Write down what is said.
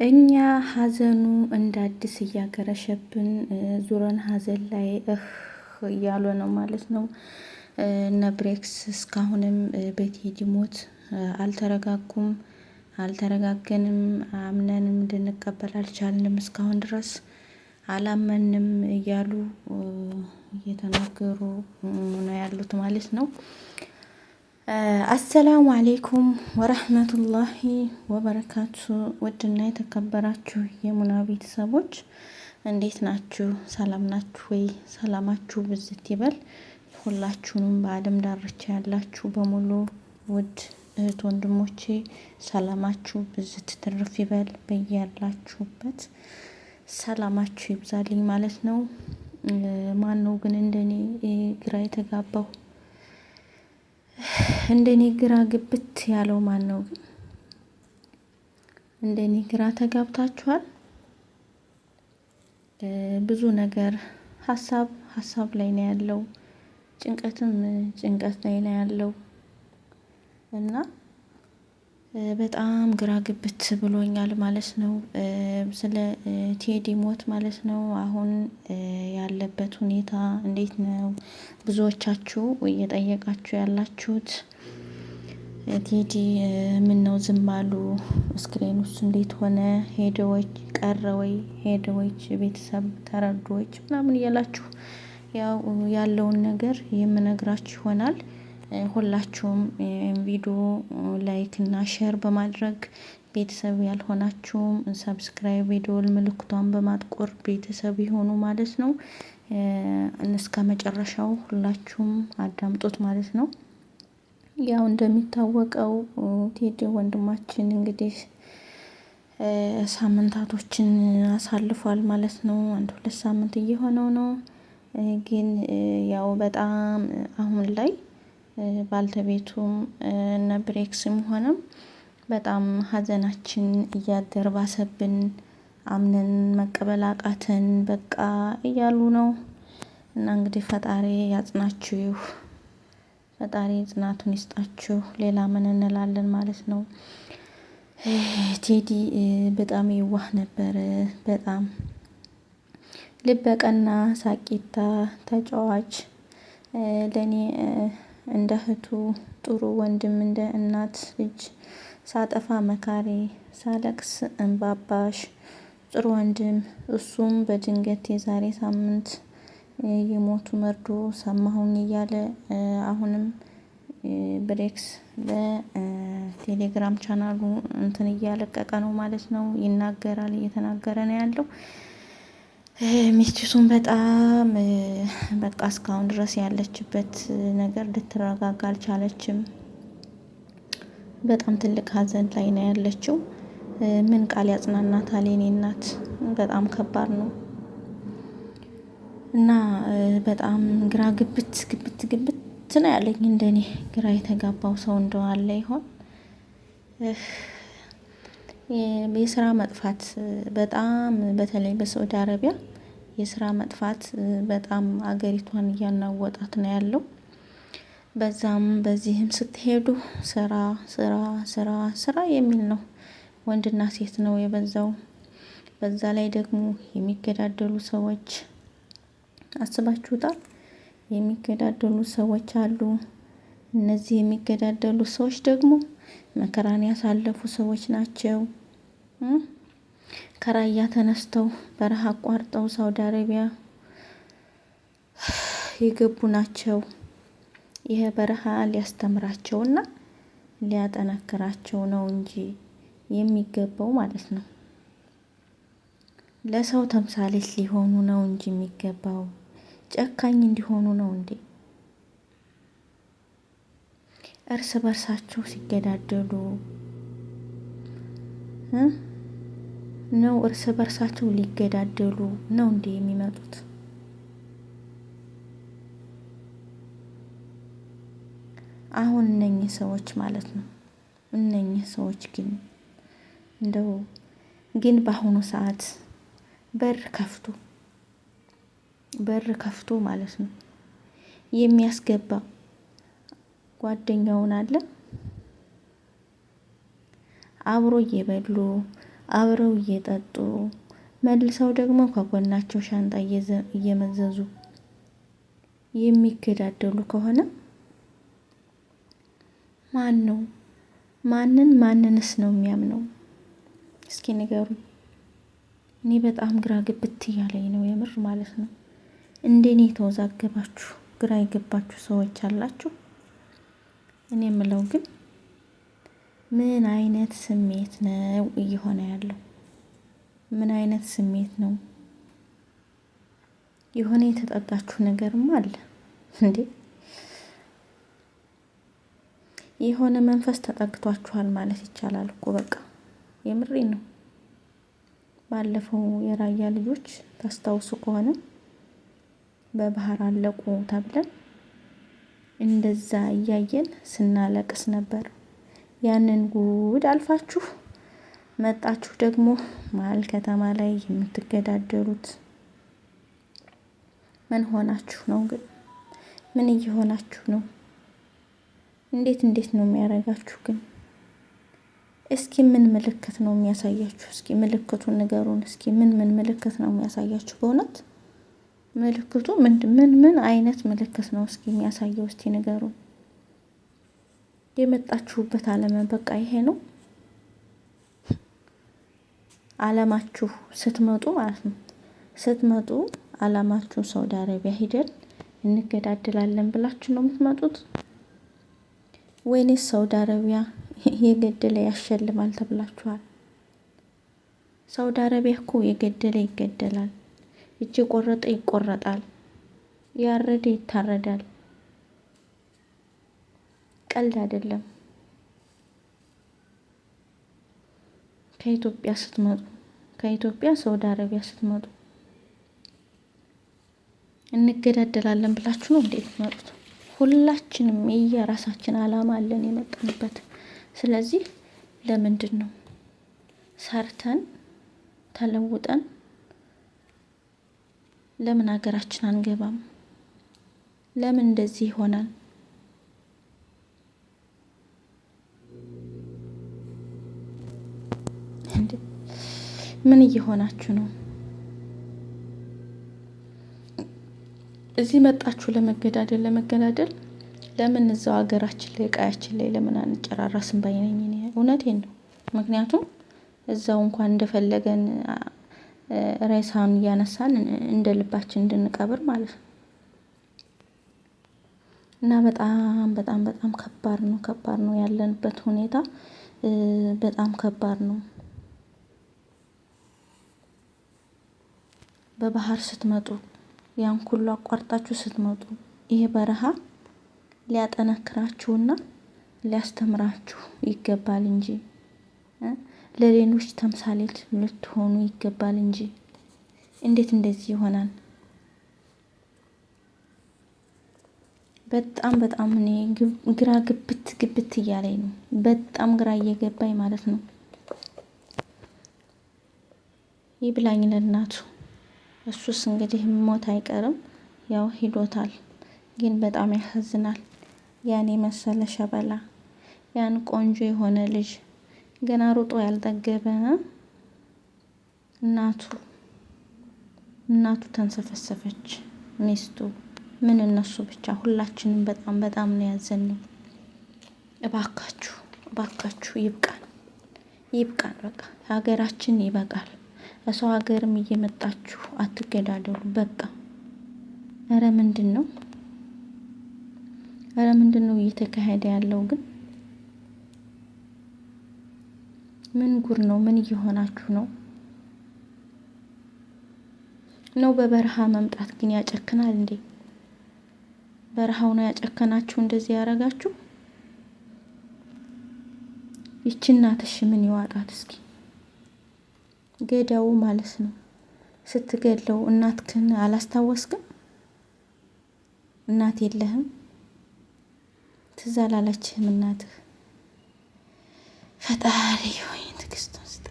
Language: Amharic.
እኛ ሀዘኑ እንደ አዲስ እያገረሸብን ዙረን ሀዘን ላይ እህ እያሉ ነው ማለት ነው። እነ ብሬክስ እስካሁንም በቴዲ ሞት አልተረጋጉም፣ አልተረጋገንም፣ አምነንም እንድንቀበል አልቻልንም፣ እስካሁን ድረስ አላመንም እያሉ እየተናገሩ ነው ያሉት ማለት ነው። አሰላሙ አሌይኩም ወረህመቱላሂ ወበረካቱ። ውድና የተከበራችሁ የሙና ቤተሰቦች እንዴት ናችሁ? ሰላም ናችሁ ወይ? ሰላማችሁ ብዝት ይበል። ሁላችሁንም በዓለም ዳርቻ ያላችሁ በሙሉ ውድ እህት ወንድሞቼ ሰላማችሁ ብዝት ትርፍ ይበል። በያላችሁበት ሰላማችሁ ይብዛልኝ ማለት ነው። ማን ነው ግን እንደኔ ግራ የተጋባው? እንደኔ ግራ ግብት ያለው ማን ነው ግን? እንደኔ ግራ ተጋብታችኋል? ብዙ ነገር ሀሳብ ሀሳብ ላይ ነው ያለው፣ ጭንቀትም ጭንቀት ላይ ነው ያለው እና በጣም ግራ ግብት ብሎኛል ማለት ነው። ስለ ቴዲ ሞት ማለት ነው። አሁን ያለበት ሁኔታ እንዴት ነው? ብዙዎቻችሁ እየጠየቃችሁ ያላችሁት ቴዲ ምን ነው ዝም አሉ? screen ውስጥ እንዴት ሆነ? ሄደ ወይ ቀረ ወይ ሄደ ወይ ቤተሰብ ተረዱ ወይ ምናምን እያላችሁ ያው ያለውን ነገር የምነግራችሁ ይሆናል። ሁላችሁም ቪዲዮ like እና share በማድረግ ቤተሰብ ያልሆናችሁም subscribe የደወል ምልክቷን በማጥቆር ቤተሰብ ይሆኑ ማለት ነው። እስከ መጨረሻው ሁላችሁም አዳምጡት ማለት ነው። ያው እንደሚታወቀው ቴዲ ወንድማችን እንግዲህ ሳምንታቶችን አሳልፏል ማለት ነው። አንድ ሁለት ሳምንት እየሆነው ነው። ግን ያው በጣም አሁን ላይ ባልተቤቱም እነ ብሬክስም ሆነም በጣም ሀዘናችን እያደር ባሰብን፣ አምነን መቀበል አቃተን በቃ እያሉ ነው። እና እንግዲህ ፈጣሪ ያጽናችሁ፣ ፈጣሪ ጽናቱን ይስጣችሁ። ሌላ ምን እንላለን ማለት ነው። ቴዲ በጣም የዋህ ነበረ። በጣም ልበቀና፣ ሳቂታ፣ ተጫዋች ለእኔ እንደ እህቱ ጥሩ ወንድም፣ እንደ እናት ልጅ ሳጠፋ መካሪ፣ ሳለቅስ እንባ አባሽ ጥሩ ወንድም። እሱም በድንገት የዛሬ ሳምንት የሞቱ መርዶ ሰማሁኝ እያለ አሁንም ብሬክስ በቴሌግራም ቻናሉ እንትን እያለቀቀ ነው ማለት ነው። ይናገራል፣ እየተናገረ ነው ያለው። ሚስቲቱን በጣም በቃ እስካሁን ድረስ ያለችበት ነገር ልትረጋጋ አልቻለችም። በጣም ትልቅ ሀዘን ላይ ነው ያለችው። ምን ቃል ያጽናናታል? የኔ እናት በጣም ከባድ ነው እና በጣም ግራ ግብት ግብት ግብት ነው ያለኝ። እንደኔ ግራ የተጋባው ሰው እንደው አለ ይሆን? የስራ መጥፋት በጣም በተለይ በሳዑዲ አረቢያ የስራ መጥፋት በጣም አገሪቷን እያናወጣት ነው ያለው። በዛም በዚህም ስትሄዱ ስራ ስራ ስራ ስራ የሚል ነው። ወንድና ሴት ነው የበዛው። በዛ ላይ ደግሞ የሚገዳደሉ ሰዎች አስባችሁታል? የሚገዳደሉ ሰዎች አሉ። እነዚህ የሚገዳደሉ ሰዎች ደግሞ መከራን ያሳለፉ ሰዎች ናቸው። ከራያ ተነስተው በረሃ አቋርጠው ሳውዲ አረቢያ የገቡ ናቸው። ይሄ በረሃ ሊያስተምራቸውና ሊያጠነክራቸው ነው እንጂ የሚገባው ማለት ነው። ለሰው ተምሳሌት ሊሆኑ ነው እንጂ የሚገባው ጨካኝ እንዲሆኑ ነው እንዴ? እርስ በርሳቸው ሲገዳደሉ ነው እርስ በርሳቸው ሊገዳደሉ ነው እንዴ የሚመጡት? አሁን እነኚህ ሰዎች ማለት ነው። እነኚህ ሰዎች ግን እንደው ግን በአሁኑ ሰዓት በር ከፍቶ በር ከፍቶ ማለት ነው የሚያስገባ ጓደኛውን አለ አብሮ እየበሉ አብረው እየጠጡ መልሰው ደግሞ ከጎናቸው ሻንጣ እየመዘዙ የሚገዳደሉ ከሆነ ማን ነው ማንን ማንንስ ነው የሚያምነው? እስኪ ንገሩ። እኔ በጣም ግራ ግብት እያለኝ ነው የምር ማለት ነው። እንደኔ የተወዛገባችሁ ግራ የገባችሁ ሰዎች አላችሁ። እኔ የምለው ግን ምን አይነት ስሜት ነው እየሆነ ያለው? ምን አይነት ስሜት ነው? የሆነ የተጠጋችሁ ነገርም አለ እንዴ? የሆነ መንፈስ ተጠግቷችኋል ማለት ይቻላል እኮ በቃ የምሬ ነው። ባለፈው የራያ ልጆች ታስታውሱ ከሆነ በባህር አለቁ ተብለን እንደዛ እያየን ስናለቅስ ነበር። ያንን ጉድ አልፋችሁ መጣችሁ ደግሞ መሀል ከተማ ላይ የምትገዳደሉት ምን ሆናችሁ ነው ግን? ምን እየሆናችሁ ነው? እንዴት እንዴት ነው የሚያደርጋችሁ ግን? እስኪ ምን ምልክት ነው የሚያሳያችሁ? እስኪ ምልክቱን ንገሩን። እስኪ ምን ምን ምልክት ነው የሚያሳያችሁ? በእውነት ምልክቱ ምን ምን አይነት ምልክት ነው እስኪ የሚያሳየው? እስቲ ንገሩን። የመጣችሁበት ዓለም በቃ ይሄ ነው አለማችሁ ስትመጡ ማለት ነው። ስትመጡ አላማችሁ ሳውዲ አረቢያ ሂደን እንገዳደላለን ብላችሁ ነው የምትመጡት ወይኔስ ሳውዲ አረቢያ የገደለ ያሸልማል ተብላችኋል? ሳውዲ አረቢያ እኮ የገደለ ይገደላል፣ እጅ የቆረጠ ይቆረጣል፣ ያረደ ይታረዳል። ቀልድ አይደለም። ከኢትዮጵያ ስትመጡ ከኢትዮጵያ ሳውዲ አረቢያ ስትመጡ እንገዳደላለን ብላችሁ ነው እንዴ የምትመጡት? ሁላችንም የየራሳችን አላማ አለን የመጣንበት። ስለዚህ ለምንድን ነው ሰርተን ተለውጠን ለምን ሀገራችን አንገባም? ለምን እንደዚህ ይሆናል? ምን እየሆናችሁ ነው? እዚህ መጣችሁ ለመገዳደል ለመገዳደል ለምን እዛው ሀገራችን ላይ ቀያችን ላይ ለምን አንጨራረስም ባይ ነኝ እኔ። እውነቴን ነው። ምክንያቱም እዛው እንኳን እንደፈለገን ሬሳውን እያነሳን እንደ ልባችን እንድንቀብር ማለት ነው። እና በጣም በጣም በጣም ከባድ ነው፣ ከባድ ነው ያለንበት ሁኔታ በጣም ከባድ ነው። በባህር ስትመጡ ያን ሁሉ አቋርጣችሁ ስትመጡ ይሄ በረሃ ሊያጠነክራችሁና ሊያስተምራችሁ ይገባል እንጂ ለሌሎች ተምሳሌት ልትሆኑ ይገባል እንጂ እንዴት እንደዚህ ይሆናል? በጣም በጣም እኔ ግራ ግብት ግብት እያለኝ ነው። በጣም ግራ እየገባኝ ማለት ነው። ይብላኝ ለእናቱ። እሱስ እንግዲህ ሞት አይቀርም ያው ሂዶታል። ግን በጣም ያሳዝናል። ያን የመሰለ ሸበላ፣ ያን ቆንጆ የሆነ ልጅ ገና ሩጦ ያልጠገበ እናቱ እናቱ ተንሰፈሰፈች። ሚስቱ ምን እነሱ ብቻ ሁላችንም በጣም በጣም ነው ያዘንነው። እባካችሁ እባካችሁ ይብቃን፣ ይብቃን። በቃ ሀገራችን ይበቃል። ሰው ሀገርም እየመጣችሁ አትገዳደሉ። በቃ እረ ምንድን ነው? እረ ምንድን ነው እየተካሄደ ያለው ግን? ምን ጉር ነው? ምን እየሆናችሁ ነው? ነው በበረሃ መምጣት ግን ያጨክናል እንዴ? በረሃው ነው ያጨከናችሁ እንደዚህ ያደረጋችሁ? ይቺ እናትሽ ምን ይዋጣት እስኪ? ገዳው ማለት ነው። ስትገለው እናትክን አላስታወስክም? እናት የለህም? ትዝ አላለችህም እናትህ? ፈጣሪ ሆይ ትዕግስቱን ስጠኝ።